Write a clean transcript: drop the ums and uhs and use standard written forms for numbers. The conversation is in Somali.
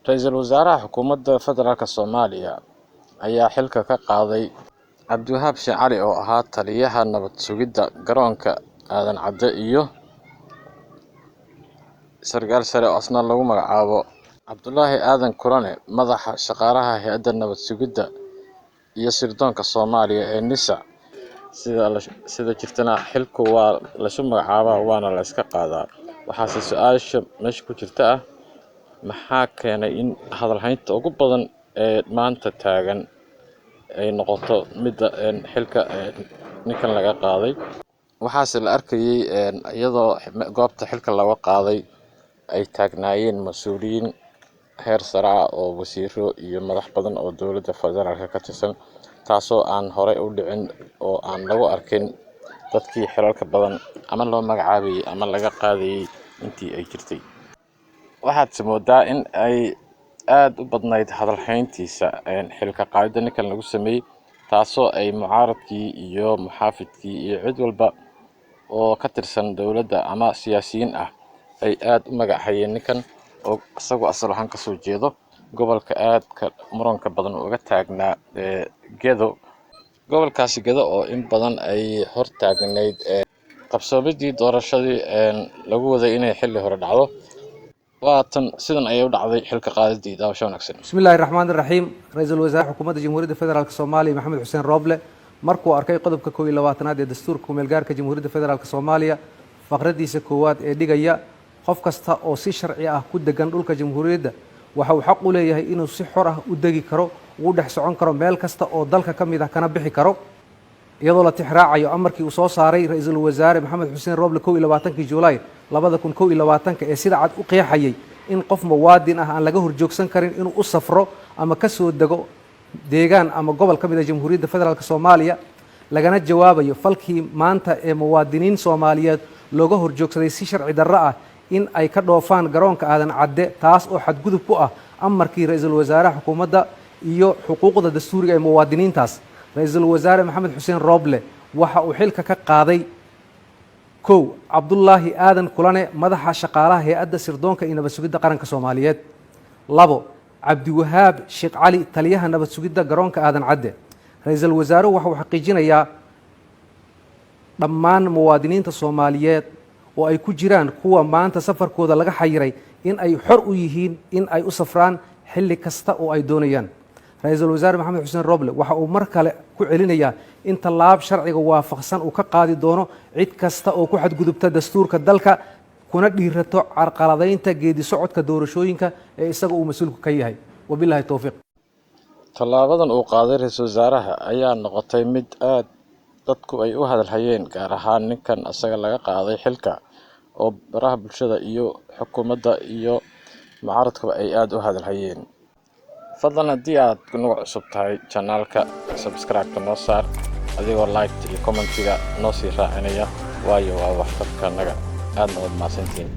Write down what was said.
Ra'iisul Wasaaraha Xukuumadda Federaalka Soomaaliya ayaa xilka ka qaaday Cabdiwahaab Sheekh Cali oo ahaa taliyaha nabad sugidda garoonka Aadan Cadde iyo sarkaal sare oo asna lagu magacaabo Cabdulaahi Aadan Kulane, madaxa shaqaalaha hay'adda nabad sugidda iyo sirdoonka Soomaaliya ee NISA. Sida jirtana xilku waa laysu magacaabaa waana la iska qaadaa. Waxaase su-aasha meesha ku jirta ah, maxaa keenay in hadal haynta ugu badan ee maanta taagan ay noqoto midda xilka ninkan laga qaaday? Waxaase la arkayay iyadoo goobta xilka laga qaaday ay taagnaayeen mas-uuliyiin heer sare ah oo wasiiro iyo madax badan oo dowladda federaalka ka tirsan, taasoo aan horey u dhicin oo aan lagu arkin dadkii xilalka badan ama loo magacaabayay ama laga qaadayay intii ay jirtay. Waxaadse moodaa in ay aada u badnayd hadal hayntiisa xilka qaadida ninkan lagu sameeyey, taasoo ay mucaaradkii iyo muxaafidkii iyo cid walba oo ka tirsan dowladda ama siyaasiyiin ah ay aada u magachayeen ninkan oo isagoo asal ahaan kasoo jeedo gobolka aadka muranka badan uga taagnaa ee Gedo. Gobolkaasi Gedo oo in badan ay hor taagnayd qabsoomidii doorashadii lagu waday inay xilli hore dhacdo. Waatan sidan ayay u dhacday xilka qaadidii. Daawasho wanaagsan. Bismi illahi raxmaan iraxiim. Ra-iisul wasaare Xukuumadda Jamhuuriyadda Federaalk Soomaaliya Maxamed Xuseen Rooble markuu arkay qodobka 21aad ee dastuurka kumeelgaarka Jamhuuriyadda Federaalk Soomaaliya, faqradiisa koowaad ee dhigaya: "Qof kasta oo si sharci ah ku degan dhulka Jamhuuriyadda waxa uu xaq u leeyahay inuu si xor ah u degi karo, ugu dhex socon karo meel kasta oo dalka ka mid ah, kana bixi karo," iyadoo la tixraacayo amarkii uu soo saaray Ra-iisul Wasaare Maxamed Xuseen Rooble 21-kii Juulaay 2021-ka ee sida cad u qeexayay in qof muwaadin ah aan laga horjoogsan karin inuu u safro ama ka soo dego deegaan ama gobol ka mid ah Jamhuuriyadda Federaalk Soomaaliya, lagana jawaabayo falkii maanta ee muwaadiniin Soomaaliyeed looga horjoogsaday si sharci darro ah in ay ka dhoofaan garoonka Aadan Cadde, taas oo xadgudub ku ah amarkii ra-iisul wasaaraha xukuumadda iyo xuquuqda dastuuriga ee muwaadiniintaas, Ra-iisul Wasaare Maxamed Xuseen Rooble waxa uu xilka ka qaaday: 1, Cabdulaahi Aadan Kulane, madaxa shaqaalaha hay-adda sirdoonka iyo nabad sugidda qaranka Soomaaliyeed. 2, Cabdiwahaab Sheekh Cali, taliyaha nabad sugidda garoonka Aadan Cadde. Ra-iisul wasaaruhu waxa uu xaqiijinayaa dhammaan muwaadiniinta Soomaaliyeed oo ay ku jiraan kuwa maanta safarkooda laga xayiray in ay xor u yihiin in ay u safraan xilli kasta oo ay doonayaan. Ra-iisul Wasaare Maxamed Xuseen Roble waxa uu mar kale ku celinayaa in tallaab sharciga waafaqsan uu ka qaadi doono cid kasta oo ku xadgudubta dastuurka dalka, kuna dhiirato carqaladaynta geedi socodka doorashooyinka ee isaga uu mas-uulku ka yahay. Wabilahi towfiiq. Tallaabadan uu qaaday ra-iisul wasaaraha ayaa noqotay mid aad dadku ay u hadalhayeen, gaar ahaan ninkan asaga laga qaaday xilka oo baraha bulshada iyo xukuumadda iyo mucaaradkuba ay aada u hadalhayeen. Fadlan haddii aad nagu cusub tahay channelka, subscribe-ka noo saar adigoo like iyo commentiga noo sii raacinaya, waayo waa waxtarka naga. Aadna waad mahadsantihiin.